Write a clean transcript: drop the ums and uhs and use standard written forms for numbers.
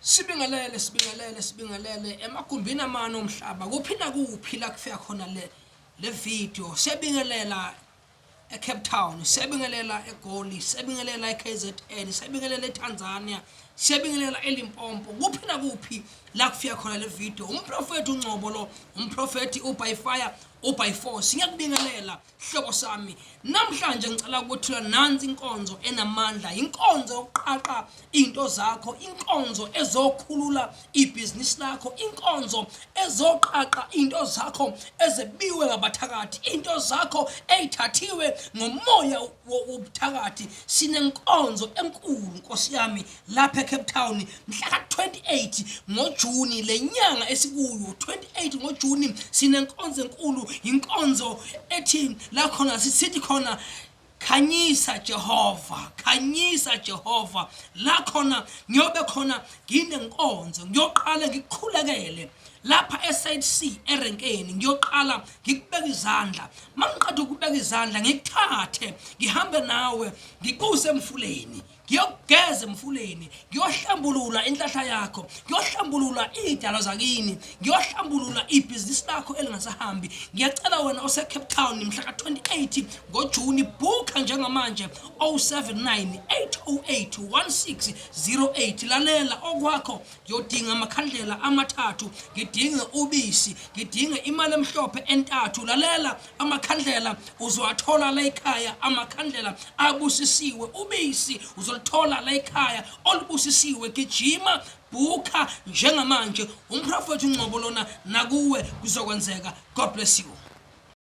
Sibingelele sibingelele sibingelele emagumbini amane omhlaba kuphi nakuphi la kufika khona le le video siyabingelela eCape Town siyabingelela eGoli siyabingelela eKZN siyabingelela eTanzania siyabingelela eLimpopo kuphi nakuphi la kufika khona le video umprofeti uNgcobo lo umprofeti uby fire uby force ngiyakubingelela Hlobo sami, namhlanje ngicela ukwethula nansi inkonzo enamandla, inkonzo yokuqaqa into zakho, inkonzo ezokhulula ibhizinisi lakho, inkonzo ezoqaqa into zakho ezebiwe ngabathakathi, into zakho eyithathiwe ngomoya wobuthakathi. Sinenkonzo enkulu Nkosi yami lapha eCape Town mhla ka-28 ngoJuni le nyanga esikuyo 28 ngoJuni sinenkonzo enkulu inkonzo ethi la khona sithi khona khanyisa Jehova khanyisa Jehova la khona ngiyobe khona nginenkonzo ngiyoqala ngikukhulekele lapha e-side C erenkeni ngiyoqala ngikubeka izandla mangiqeda ukubeka izandla ngikuthathe ngihambe nawe ngikuse emfuleni ngiyokugeza emfuleni ngiyohlambulula inhlahla yakho ngiyohlambulula iy'dalwa zakini ngiyohlambulula ibhizinisi lakho elingasahambi ngiyacela wena osecape town mhla ka-28 ngojuni bhukha njengamanje 079 808 1608 lalela okwakho ngiyodinga amakhandlela amathathu ngidinge ubisi ngidinge imali emhlophe entathu lalela amakhandlela uzowathola la ekhaya amakhandlela abusisiwe ubisi uzolithola la ekhaya olubusisiwe gijima bhukha njengamanje umprofethi ungcobo lona nakuwe kuzokwenzeka god bless you.